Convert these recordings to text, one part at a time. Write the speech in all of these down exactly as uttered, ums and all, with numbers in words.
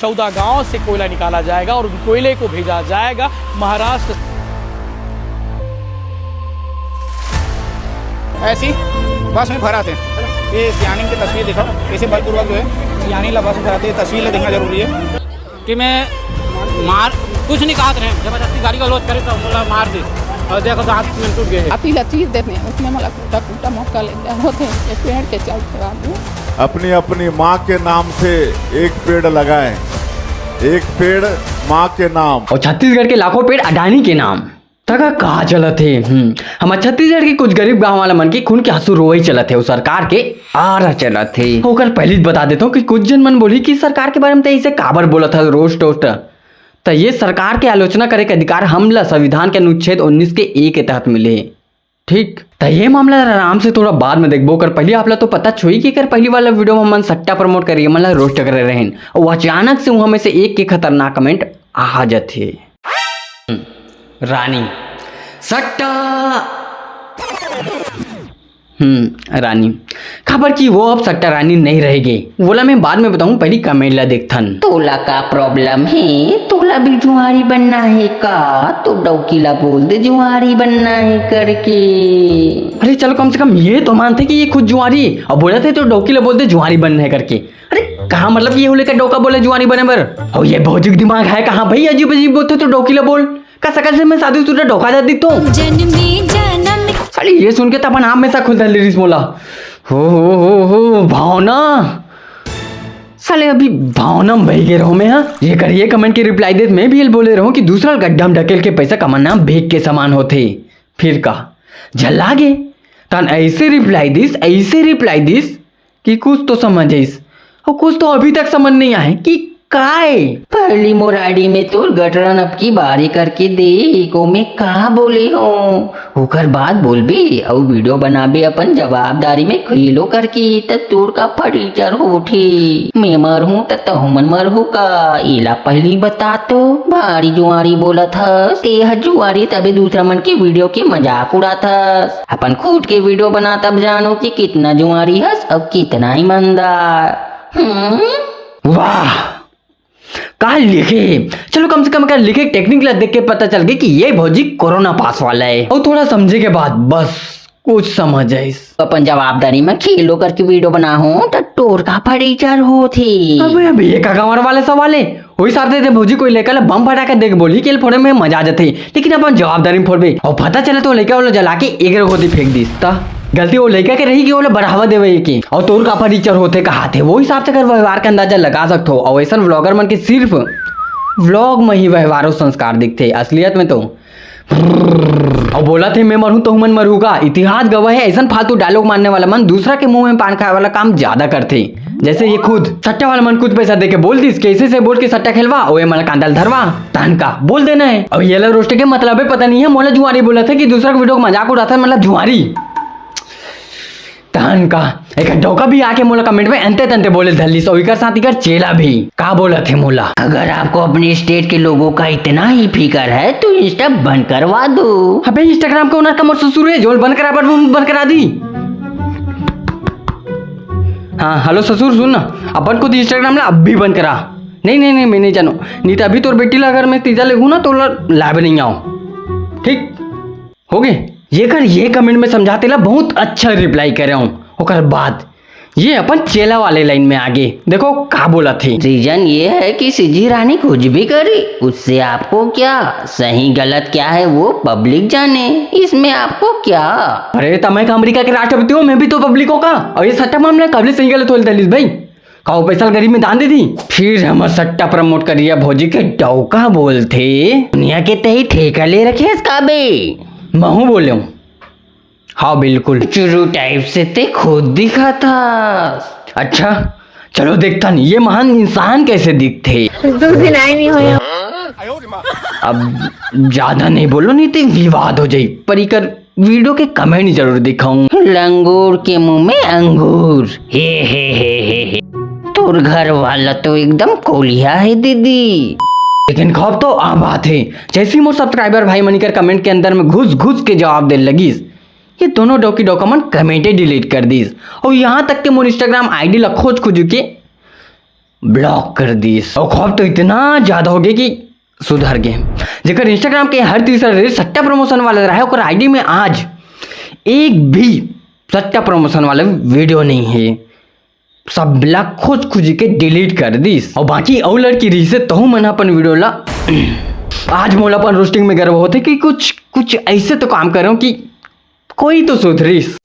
चौदह गांव से कोयला निकाला जाएगा और उन कोयले को भेजा जाएगा महाराष्ट्र। ऐसी बस में भराथे। ये सियानी की तस्वीर देखो, कैसे बलपूर्वक जो है सियानी ला बस में भराथे। ये तस्वीर ला देखना जरूरी है। कि मैं मार कुछ नहीं कहा रहे, जबरदस्ती गाली गलौज करे तो बोला मार दे। और देखो दांत में टूट गए। अति ला चीर देते हैं, उसमें मला टूटा फूटा मौका ले लिया होते हैं, ये पेड़ के चलते बाबू। अपनी अपनी माँ के नाम से एक पेड़ लगाएं, एक पेड़ माँ के नाम। और छत्तीसगढ़ के लाखों पेड़ अडानी के नाम। तका कहा चलत हे। हम्म। हमर छत्तीसगढ़ के कुछ गरीब गांव वाला मन के खून के आंसू रोवई चलत हे, अउ सरकार के आरा चलत हे। ओकर पहली बता देता हूँ कि कुछ जन मन बोली कि सरकार के बारे में तो ऐसे काबर बोलत है रोस्ट वोस्ट। त ये सरकार के आलोचना करे के अधिकार हमला संविधान के अनुच्छेद उन्नीस के ए के तहत मिले हे। ठीक, त ये मामला ला आराम से थोड़ा बाद में देखबो। ओकर पहली आप ला तो पता छुई कि एकर पहली वाला वीडियो में हमन सट्टा प्रमोट करे, हमन ला रोस्ट करे रहेन, और अचानक से वहां में से एक के खतरनाक कमेंट आ जाथे। रानी सट्टा। हम्म, रानी, काबर कि वो अब सट्टा रानी नहीं रहेगी, वोला मैं बाद में बताऊं, पहली कमेंट ला देखथन। तोला का प्रॉब्लम है? तोला भी जुआरी बनना है का? तो डौकी ला बोल दे जुआरी बनना है करके। अरे चलो, कम से कम ये तो मानते कि ये खुद जुआरी है, और बोलत हे तो डौकी ला बोल दे जुआरी बनना है करके। अरे कहा मतलब कि ये होले का डौका बोले जुआरी बने बर? और ये भौजी के दिमाग है कहाँ भाई, अजीब अजीब बोलते तो डौकी ला बोल। का सकल से मैं शादीशुदा डौका जात दिखथों? जन्मे जन्म साले ये सुन के तो अपन आप में सा खुल धर ले रिस मोला। हो हो हो हो भावना। साले अभी भावना में बह गए रहो मैं, हाँ। ये कर ये कमेंट के रिप्लाई देत मैं भी ये बोले रहूं कि दूसरा गड्ढा में ढकेल के पैसा कमाना भेग के समान होथे। फिर का झल्ला गे। तन ऐसे रिप्लाई दिस, ऐसे रिप्लाई दिस कि कुछ तो समझ आइस, और कुछ तो अभी तक समझ नहीं आए कि काय। पहली मोर आईडी में तोर गटरन अब की बारी करके देख, ओमे का बोले हो, ओकर बाद बोलबे अउ वीडियो बनाबे अपन जवाबदारी में खेलो करके, त तोर का फटीचर होथे। मैं मरहूं त तहु मन मरहू का, एला पहली बता तो। भारी जुआरी बोलत हस, ते ह जुआरी तबे दूसरा मन के वीडियो के मजाक उड़ात हस। अपन खुद के वीडियो बना तब जानो कि कितना जुआरी हस अउ कितना ईमानदार। हम्म? वाह, का लिखे? चलो कम से कम एकर लिखे टेक्निक ला देख के पता चल गई कि ये भौजी कोरोना पास वाला है। और थोड़ा समझे के बाद बस कुछ समझ आइस। अपन जवाबदारी में खेलो करके वीडियो बनाहूं त तोर का फटीचर होथे। अबे अबे ये का गंवार वाले सवाल है? वही साथ देते भौजी कोई लइका ला बम फटाका देख बोली के फोड़े में मजा आ जाथे, लेकिन अपन जवाबदारी में फोड़बे और पता चले तो लइका वाला जला के एकर होती फेंक दिस। त गलती वो लइका के रही कि ओला बढ़ावा देवे के, और तोर का फटीचर होथे कहाथे, वो हिसाब से अगर व्यवहार के अंदाजा लगा सकथो। और ऐसन व्लॉगर मन के सिर्फ व्लॉग में ही व्यवहार और संस्कार दिखथे, असलियत में तो और बोलत हे मैं मरहूं तहु मन मरहू का। इतिहास गवाह है, ऐसन फालतू डायलॉग मारने वाला मन दूसरा के मुंह में पान खाए वाला काम ज्यादा करथे। जैसे ये खुद सट्टा वाला मन कुछ पैसा देके बोल दिस, कैसे से बोल के सट्टा खेलवा, ओए मन कांदा ल धरवा, तहन का बोल देना है। और ये ला रोस्ट के मतलब है, पता नहीं है, मोला जुआरी बोलत हे कि दूसरा के वीडियो के मजाक उड़ाता है, मतलब जुआरी। तहन का एक डौका भी आके मोला कमेंट में अंते तंते बोले धरलिस, और इकर साथ इकर चेला भी का बोलत हे मोला। अगर आपको अपने स्टेट के लोगों का इतना ही फिकर है तो इंस्टा बंद करवा दो। अबे इंस्टाग्राम के ओनर का मोर ससुर है, जोल बंद करा बर बंद करा दी। हाँ हेलो ससुर, सुन ना, अपन खुद इंस्टाग्राम ला अब भी बंद करा। नहीं नहीं नहीं, मैं नहीं जानो, नहीं तो अभी तोर बेटी ला अगर मैं तीजा लेगू ना तो ला- लाभ नहीं आओ। ठीक हो गए। ये कर ये कमेंट में समझाते ला बहुत अच्छा रिप्लाई करे हूँ। ओकर बाद ये अपन चेला वाले लाइन में आगे देखो का बोलत हे। रीजन ये है कि सीजी रानी कुछ भी करी, उससे आपको क्या? सही गलत क्या है वो पब्लिक जाने, इसमें आपको क्या? अरे त मैं का अमेरिका के राष्ट्रपति हूँ, मैं भी तो पब्लिक हूँ का? और ये सट्टा मामला कबले सही गलत होल दलिस भाई, का वो पैसा गरीब में दान दे दी? फिर हमर सट्टा प्रमोट करिया भौजी के डौका बोलथे। दुनिया के तही ठेका ले रखे हस का बे? महू बोले हूँ। हाँ बिल्कुल चुरू टाइप से ते खुद दिखाता। अच्छा चलो देखता नहीं ये महान इंसान कैसे दिखथे। दो दिन आए नहीं हुए। अब ज्यादा नहीं बोलो नहीं तो विवाद हो जाई, पर इकर वीडियो के कमेंट जरूर दिखाऊं। लंगूर के मुंह में अंगूर। हे हे हे हे हे। तोर घर वाला तो एकदम कोलिया है दीदी। लेकिन खौफ तो आम बात है, जैसे ही मोर सब्सक्राइबर भाई मनिकर कमेंट के अंदर में घुस घुस के जवाब दे लगिस, ये दोनों डौकी डौका मन कमेंटे डिलीट कर दीस। और यहाँ तक के मोर इंस्टाग्राम आईडी ला खोज खोज के ब्लॉक कर दिस। और खौफ तो इतना ज्यादा हो गया कि सुधर गए। जेकर Instagram के हर तीसरा रील सट्टा प्रमोशन वाला रहा है, ओकर आईडी में आज एक भी सट्टा प्रमोशन वाला वीडियो नहीं है। सब ला खोज खोज के डिलीट कर दिस। और बाकी अउ लड़की रही से तहु मन अपन वीडियो ला आज मोला अपन रोस्टिंग में गर्व होते कि कुछ कुछ ऐसे तो काम करो कि कोई तो सुधरिस।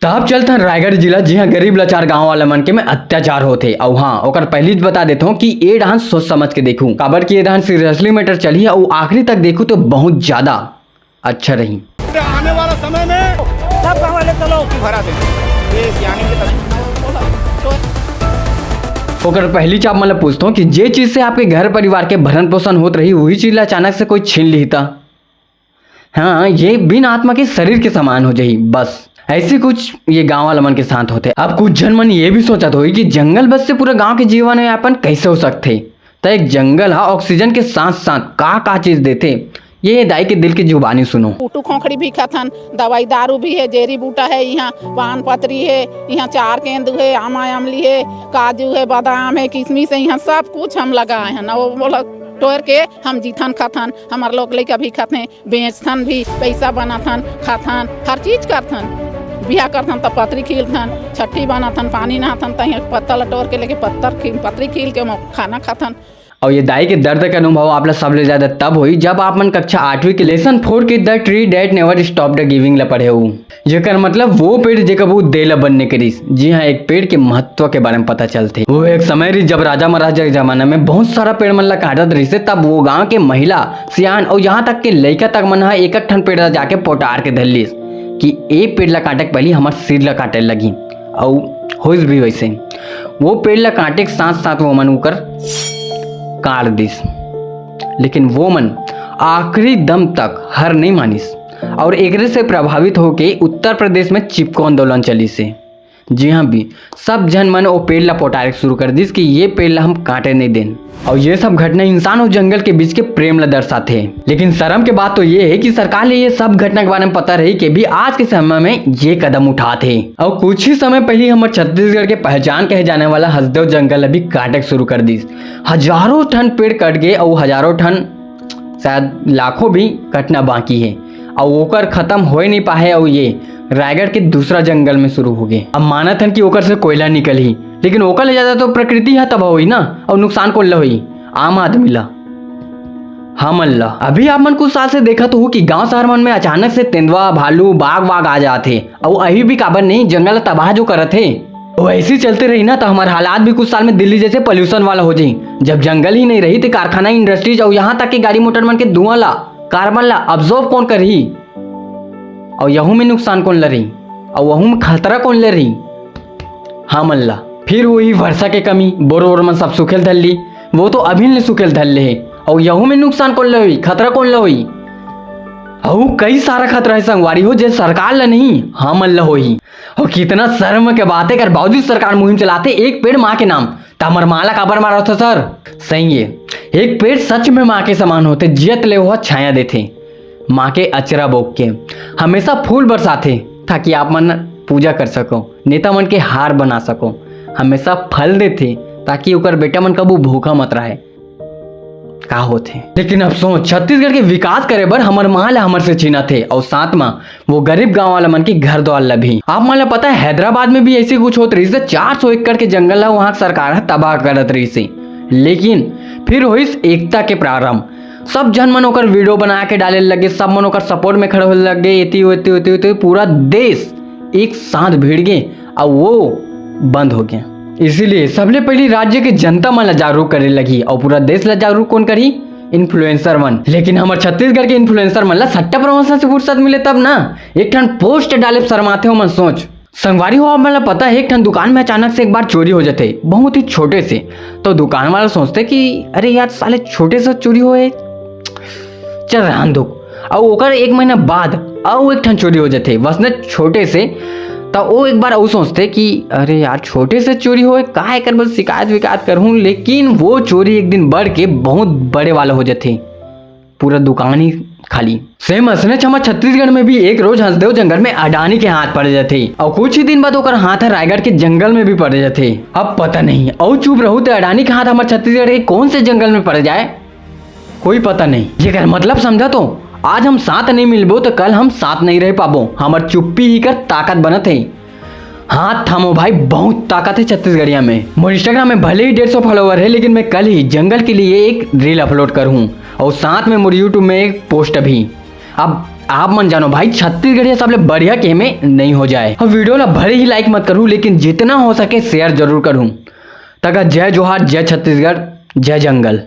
तब चलथन रायगढ़ जिला, जिहां गरीब लाचार गांव वाला मन के में अत्याचार होथे। अउ हां, ओकर पहली बता देथों कि ए डांस सोच समझ के देखू, काबर कि ए डांस सीरियसली मैटर चलही अउ आखिरी तक देखू तो बहुत ज्यादा अच्छा रही। आने वाला समय में सब गाँव वाले चलो की भरा दे। ये ज्ञानी की तरह। ओकर पहली चाप मतलब पूछता हूँ कि जे चीज से आपके घर परिवार के भरण पोषण होत रही, वही चीज ला अचानक से कोई छीन लिहिता। हाँ, ये बिन आत्मा के शरीर के समान हो जाही। बस ऐसे कुछ ये गांव वाला मन के साथ होते। अब कुछ जन मन ये भी सोचत होई कि जंगल बस से पूरा गांव के जीवन यापन कैसे हो सकते। त एक जंगल हा ऑक्सीजन के साथ साथ का का चीज देते, ये दाई के दिल की जुबानी सुनो। कुटू खोखड़ी भी खाथन, दवाई दारू भी है, जेरी बूटा है, यहाँ पान पतरी है, यहाँ चार केंदू है, आमा आमली है, काजू है, बादाम है, किशमिश है, यहाँ सब कुछ हम लगाए हैं ना। वो बोला टोर के हम जीथन खाथन, हमार लोग लइका भी खाथे, बेचथन भी, पैसा बनाथन, खाथन, हर चीज करथन। बिहा करथन त पतरी खीलथन, छठी बनाथन, पानी नहाथन, त यहाँ पत्ता लटोर के लेके पत्थर खील, पतरी खील के हम खाना खाथन। और ये दाई के दर्द का अनुभव आप ला सबले ज्यादा तब होई, जब आप मन कक्षा आठवीं के लेसन फोर के The Tree That Never Stopped Giving ला पढ़े हो। जेकर मतलब वो पेड़ जेकर वो दे ला बनने के रिस। जी हाँ, एक पेड़ के महत्व के बारे में पता चलते। वो एक समय रिस, जब राजा महाराजा के जमाना में बहुत सारा पेड़ मन ला काटत रिसे, तब वो गांव के महिला, सियान और यहाँ तक के लइका तक मन हा एक एक ठन पेड़ ला जाके पोटार के धर लिस कि ए पेड़ ला काटे के पहली हमार सिर ला काटे लगी। अउ होइस भी वैसे, वो पेड़ ला काटे के साथ साथ वो मन उकर काट दिस, लेकिन वो मन आखिरी दम तक हार नहीं मानिस और एकरे से प्रभावित होके उत्तर प्रदेश में चिपको आंदोलन चलिसे। जी हाँ भी, सब झन मन ओ पेड़ ला पोटारे शुरू कर दिस कि ये पेड़ ला हम काटे नहीं देन। और ये सब घटना इंसान और जंगल के बीच के प्रेम ला दर्शाथे। लेकिन शर्म के बात तो ये है कि सरकार ले ये सब घटना के बारे में पता रही के भी आज के समय में ये कदम उठाथे। और कुछ ही समय पहले हमर छत्तीसगढ़ के पहचान कहे जाने वाला हसदेव जंगल अभी काटे शुरू कर दिस। हजारों ठन पेड़ कट गए और हजारों ठन, शायद लाखों भी कटना बाकी है। और ओकर खत्म होए नहीं पाए और ये रायगढ़ के दूसरा जंगल में शुरू हो गए। अब मानत हन कि ओकर से कोयला निकलही, लेकिन ओकर ले ज्यादा तो प्रकृति ह तबाह होई ना, और नुकसान कोन ला होई? आम आदमी ला, हमन ला। अभी आप मन कुछ साल से देखत हो कि गांव शहर मन में अचानक से तेंदुआ, भालू, बाघ वाघ आ जात हे, और अभी भी काबर नहीं जंगल ला तबाह जो करत हे। वो ऐसे ही चलते रही ना, तो हमारे हालात भी कुछ साल में दिल्ली जैसे पॉल्यूशन वाला हो जाई। जब जंगल ही नहीं रही, तो कारखाना, इंडस्ट्रीज और यहाँ तक कि गाड़ी मोटर मन के धुआं ला, कार्बन ला अब्जॉर्ब कौन करही? और यहू में नुकसान कौन ला रही? और वहू में खतरा कौन ला रही? हमन ला। फिर वही वर्षा के कमी, बोर वोर मन सब सूखेल धर ली, वो तो अभी ले सूखेल धर ले हे। और यहू में नुकसान कौन ला होई? खतरा कौन ला होई? अउ कई सारा खतरा है संगवारी हो, जे सरकार ला नहीं, हमन ला होही। और कितना शर्म के बात है, कर बावजूद सरकार मुहिम चलाते एक पेड़ माँ के नाम, त हमर माँ ला काबर मारत हो सर? सही है, एक पेड़ सच में माँ के समान होते, जियत ले वह छाया देथे, माँ के अचरा बोक के हमेशा फूल बरसाथे, ताकि आप मन पूजा कर सको, नेता मन के हार बना सको, हमेशा फल देथे, ताकि ओकर बेटा मन कबू भूखा मत रहे। का होथे? लेकिन अफसोस, छत्तीसगढ़ के विकास करे बर हमर माँ ला हमर से छीनत हे, और साथ मा वो गरीब गांव वाला मन के घर द्वार ला भी। आप मन ला पता है, हैदराबाद में भी ऐसे कुछ होत रहिस हे, चार सौ एकड़ के जंगल ला वहाँ सरकार ह तबाह करत रहिस हे। लेकिन फिर होइस एकता के प्रारंभ, सब झन मन ओकर वीडियो बना के डाले लगे, सब मन ओकर सपोर्ट में खड़े होए लगे, एती ओती ओती ओती पूरा देश एक साथ भिड़ गे, अउ वो बंद हो गया। इसीलिए सबले पहली राज्य के जनता मन ला जागरूक करे लगी, और पूरा देश ला जागरूक कौन करी? इन्फ्लुएंसर मन। लेकिन हमर छत्तीसगढ़ के इन्फ्लुएंसर मन ला सट्टा प्रमोशन से फुर्सत मिले तब ना, एक ठन पोस्ट डाले शर्माथे हो मन सोच। संगवारी हो, आप मन ला पता है, एक ठन दुकान में अचानक से एक बार चोरी हो जाते, बहुत ही छोटे से। तो दुकान वाला सोचते कि अरे यार, साले छोटे से चोरी होए, चल रहन दो। अउ ओकर एक महीना बाद अउ एक ठन चोरी हो जाते, वसने छोटे से। तो वो एक बार अउ सोचते कि अरे यार, छोटे से चोरी होए, का एकर बस शिकायत विकायत करहूँ। लेकिन वो चोरी एक दिन बढ़ के बहुत बड़े वाला हो जाते, पूरा दुकान ही खाली। सेम असनेच हमर छत्तीसगढ़ में भी एक रोज हंसदेव जंगल में अडानी के हाथ पड़ जाथे, और कुछ ही दिन बाद ओकर हाथ ह रायगढ़ के जंगल में भी पड़ जाथे। अब पता नहीं, अउ चुप रहू त अडानी के हाथ हमर छत्तीसगढ़ के कौन से जंगल में पड़ जाए, कोई पता नहीं। जेकर मतलब समझा तो, आज हम साथ नहीं मिलबो तो कल हम साथ नहीं रह पाबो। हमर चुप्पी ही कर ताकत बनत है। हाथ थामो भाई, बहुत ताकत है छत्तीसगढ़िया में। मोर Instagram में भले ही डेढ़ सौ follower है, लेकिन मैं कल ही जंगल के लिए एक reel upload कर हूँ, और साथ में मोर YouTube में एक post भी। अब आप मन जानो भाई, छत्तीसगढ़िया सबले बढ़िया के में नहीं हो जाए। और video ला भले ही like मत करूँ, लेकिन जितना हो सके share जरूर करूँ। तका जय जोहार, जय छत्तीसगढ़, जय जंगल।